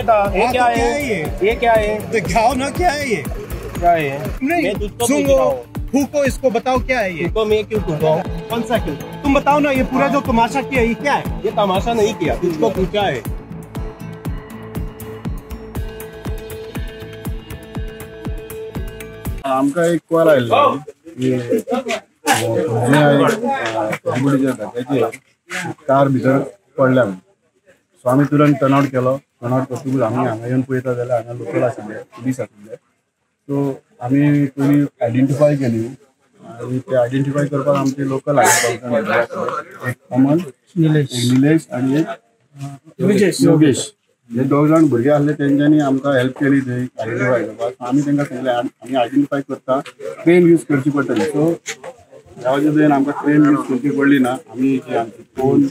था। ये क्या है? ये क्या है? दिखाओ ना क्या है ये, क्या है? नहीं सुनो, फूको इसको, बताओ क्या है ये। फूको मैं क्यों फूका? कौन सा क्यों? तुम बताओ ना, ये पूरा जो तमाशा किया ये क्या है? ये तमाशा नहीं किया, तुझको पूछा है। आमकां एक कॉल आयिल्लो की कार भितर पडल्या म्हणून। सो आमी तुरंत टर्नआउट केलो। टर्नआउट करतकूच आमी हांगा येवन पळयता जाल्यार हांगा लोकल आशिल्ले, पुलीस आशिल्ले। सो आमी पयलीं आयडेंटिफाय केली आनी ते आयडेंटिफाय करपाक आमचे लोकल आशिल्ले, एक अमन, एक निलेश आनी एक योगेश। हे दोग जाण भुरगे आसले, तेंच्यांनी आमकां हेल्प केली थंय आयडेंटिफाय करपाक। आमी तांकां सांगलें आमी आयडेंटिफाय करता, क्रेन यूज करची पडटली। सो देवाच्या दयेन आमकां क्रेन यूज करची पडली ना। आमी जी आमची फोन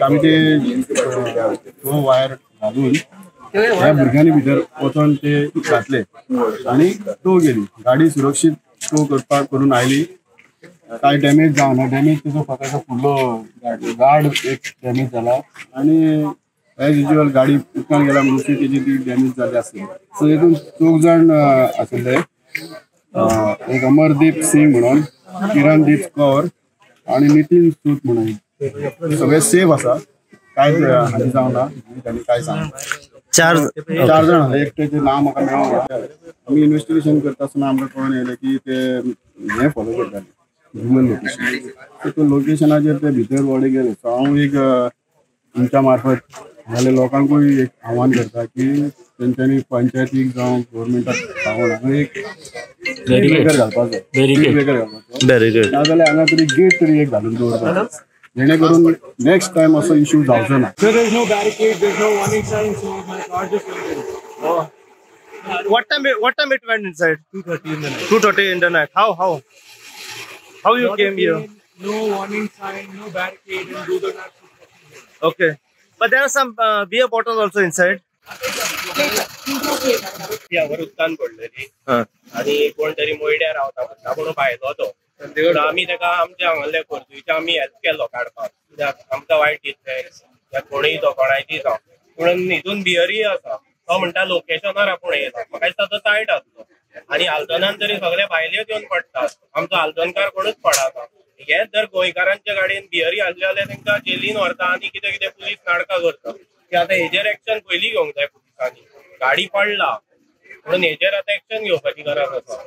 आमी ते तो वायर घालून ह्या भुरग्यांनी भितर वचोन ते घातले आनी टो गेली गाडी, सुरक्षीत टो करपाक करून आयली। कांय डॅमेज जावना, डॅमेज तिचो फक्त फुडलो गार्ड एक डॅमेज जाला आनी एज युजल गाडी उदकान गेल्या म्हणून तेजी ती डॅमेज जाली आसली। सो हितून चौग जाण आशिल्ले, एक अमरदीप सिंग म्हणून, किरणदीप कौर आनी नितीन सूत म्हणून। सगळे सेफ आसा, कांयच हानी जावना। तांणी कांय सांगना, चार जाण आसले, एकट्याचें नांव म्हाका मेळोंक ना। आमी इन्वेस्टिगेशन करता आसतना आमकां कळोन येयलें की ते हें फॉलो करताले गुगल लोकेशन। सो तो लोकेशनाचेर ते भितर वडे गेले। सो हांव एक तुमच्या मार्फत नाल्यार लोकांकूय एक आव्हान करता की तेंच्यांनी पंचायतीक जावं गव्हर्मेंटाक सांगून हांगा एक ब्रेकर घालपाचो, ब्रेकर घालपाचो, नाजाल्यार हांगा तरी गेट तरी एक घालून दवरपाचो, जेणे करून नेक्स्ट टायम असो इश्यू जावचो ना। What time it went inside? 2:30 in the night. 2:30 in the night. How you came here? No warning sign, no barricade, and Google Maps. Okay, but there are some beer bottles also inside. वर उदकान पडलेली आनी कोण तरी मोयड्यार रावता म्हणटा, पूण भायलो तो। आमी ताका आमच्या हांगासरले खोर्जुंवेचे आमी हेल्प केलो काडपाक, कित्याक आमकां वायट दिसलें कोणूय तो कोणायची जावं। पूण हितून बियरीय आसा, तो म्हणटा लोकेशनार आपूण येयला। म्हाका दिसता तो तायट आसलो आनी आल्दनान तरी सगळे भायलेच येवन पडटात, आमचो आल्दनकार कोणूच पडना। हेच जर गोंयकारांच्या गाडयेन बियरी आसले जाल्यार तांकां जेलीन व्हरता आनी कितें कितें पुलीस नाटकां करता। की आतां हेजेर एक्शन पयलीं घेवंक जाय पुलिसांनी, गाडी पडला म्हणून हेजेर आतां एक्शन घेवपाची गरज आसा।